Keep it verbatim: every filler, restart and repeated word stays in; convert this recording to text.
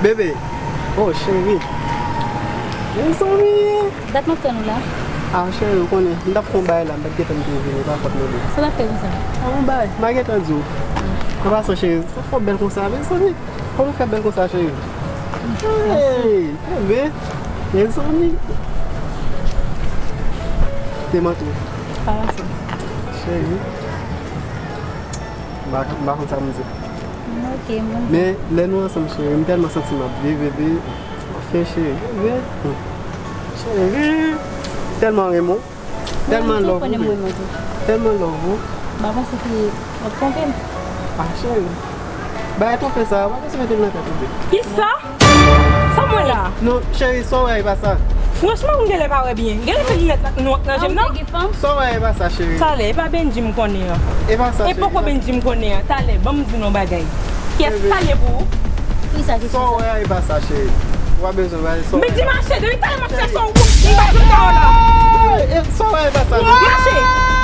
Bebe. Oh, cheri. Mezanmi. Dat m ap tann ou la. Ah, cheri, ou konnen, m t ap fè yon bagay la, m pa t gentan te vini, pa fòt mwen. Sa w t ap fè konsa? Ah, yon bagay, m pa gentan di w. An pasan, cheri, sa fè w bèl konsa, mezanmi. Kòman w fè bèl konsa, cheri? Hey, bebe. Mezanmi. Te manke w. Pa pase. Cheri. M pa, m pa konn sa m di. Ok, m konn sa. Men, lè nou ansanm, cheri, m tèlman santi m ap viv, epi, anfen, cheri, bebe. Cheri, tèlman renmen w. Tèlman love ou, bebe. Tèlman love ou. M pa panse ke w ap twonpe m. Ah, cheri. Bagay twonpe sa, w pa bezwen mete l nan tèt ou, bebe. Kisa? Sa m wè la? Non, cheri, sa w wè a, e pa sa. Franchman, m genlè pa wè byen. Genlè se linèt la k nwa k nan je m nan. Sa w wè a, e pa sa, cheri. Talè, e pa Bendji m konnen an. E pa sa, cheri. E poko Bendji m konnen an. Talè, ban m di nou yon bagay. Kiyès sa ye pou ou? Kisa ki sa w wè a, e pa sa, cheri. Ou pa bezwen wè sa w wè a. Bendji mache, depi talè m ap chèche w, m pa jwenn kò w la. Sa w wè a, e pa sa, non. Mache.